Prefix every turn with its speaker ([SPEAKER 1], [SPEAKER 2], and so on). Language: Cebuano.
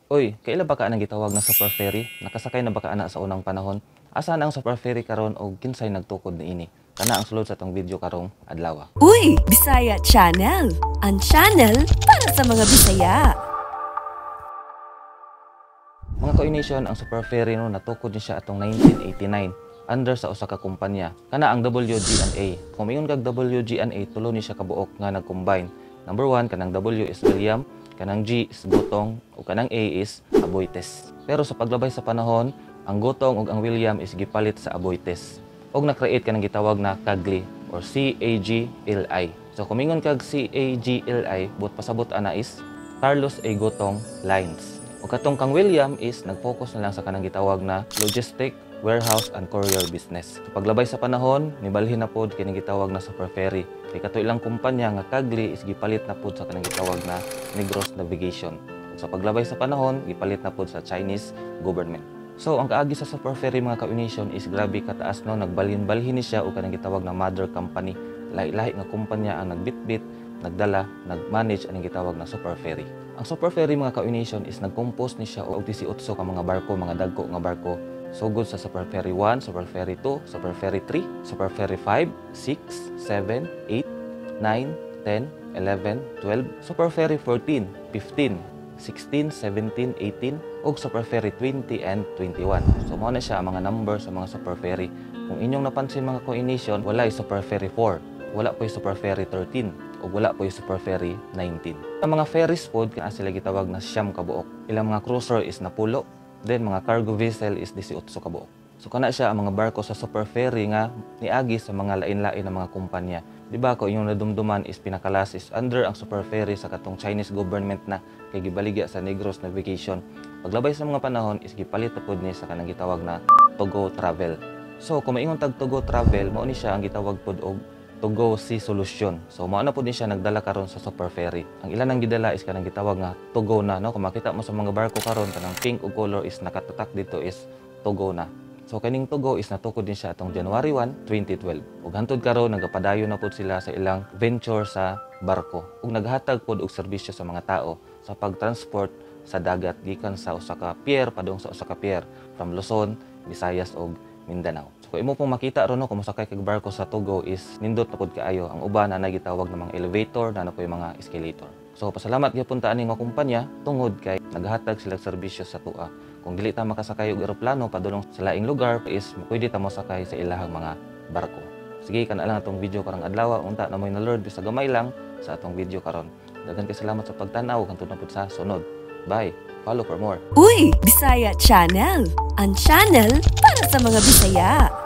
[SPEAKER 1] Uy, kaila ba ka anang gitawag na super ferry? Nakasakay na ba ka ana sa unang panahon? Asa na ang super ferry karon og kinsay nagtukod niini? Kana ang sulod sa atong video karong adlaw.
[SPEAKER 2] Uy, Bisaya Channel! Ang channel para sa mga Bisaya.
[SPEAKER 1] Mga ka-nation, ang super ferry, no, natukod ni siya atong 1989 under sa usa ka kumpanya. Kana ang WG&A. Kung ingon kag WG&A, tulo ni siya kabuok nga nag-combine. Number 1, kanang W is William, kanang G is Gutong, ug kanang A is Aboitiz. Pero sa paglabay sa panahon, ang Gutong ug ang William is gipalit sa Aboitiz. Ug na-create kanang gitawag na Cagli or CAGLI. So kung ingon kag CAGLI, buot pasabot ana is Carlos A. Gutong Lines. Ug katong kang William is nag-focus na lang sa kanang gitawag na logistic, warehouse and courier business. So, paglabay sa panahon, nibalhin na pod kining gitawag na super ferry. Kay kato ilang kumpanya nga Cagli is gipalit na pod sa kanang gitawag na Negros Navigation. Ug sa paglabay sa panahon, gipalit na pod sa Chinese government. So, ang kaagi sa super ferry, mga ka-nation, is grabe kataas, no, nagbalhin-balhin ni siya og kanang gitawag na mother company. Lahi-lahi nga kumpanya ang nagbitbit, nagdala, nag-manage aning gitawag na super ferry. Ang super ferry, mga ka-nation, is nag-compose ni siya og 18 ka mga barko, mga dagko nga barko. Sugod sa Super Ferry 1, Super Ferry 2, Super Ferry 3, Super Ferry 5, 6, 7, 8, 9, 10, 11, 12, Super Ferry 14, 15, 16, 17, 18, ug Super Ferry 20 and 21. So mao na siya ang mga number sa mga Super Ferry. Kung inyong napansin, mga ka-nation, wala Super Ferry 4, wala po Super Ferry 13, ug wala po Super Ferry 19. Ang mga ferries pod kana sila gitawag na 9 ka buok. Ilang mga cruiser is 10, then mga cargo vessel is 18 ka buok. So kana siya ang mga barko sa super ferry nga niagi sa mga lain-lain na mga kumpanya. Di ba ko inyong nadumduman is pinaka-last is under ang super ferry sa katong Chinese government na kay gibaligya sa Negros Navigation. Paglabay sa mga panahon is gipalit na pod ni sa kanang gitawag na Togo Travel. So kung maingon tag Togo Travel, mao ni siya ang gitawag pod og Togo Sea Solution. So mao na pod ni siya nagdala karon sa super ferry. Ang ilan ang gidala is kanang gitawag nga Togo na, no. Kung makita mo sa mga barko karon, kanang pink ug color is nakatatak dito is Togo na. So kining Togo is natukod din siya atong January 1, 2012. Ug hantod karon nagapadayon na pod sila sa ilang venture sa barko ug naghatag pod og serbisyo sa mga tao sa pagtransport sa dagat gikan sa usa ka pier padung sa usa ka pier from Luzon, Visayas ug Mindanao. So kung imo pong makita ron, no, kung mosakay kag barko sa Togo is nindot na pud kaayo. Ang uban na gitawag na mga elevator, na po yung mga escalator. So pasalamat gyapon ta ani nga kumpanya tungod kay naghatag sila serbisyo sa atoa. Kung dili ta makasakay og eroplano padulong sa laing lugar is pwede ta mosakay sa ilahang mga barko. Sige, kana lang atong video karong adlaw. Unta naa moy na-learn bisag gamay lang sa atong video karon. Daghan kay salamat sa pagtan-aw, hantod na pud sa sunod. Bye. Follow for more.
[SPEAKER 2] Uy, Bisaya Channel! Ang channel para sa mga Bisaya.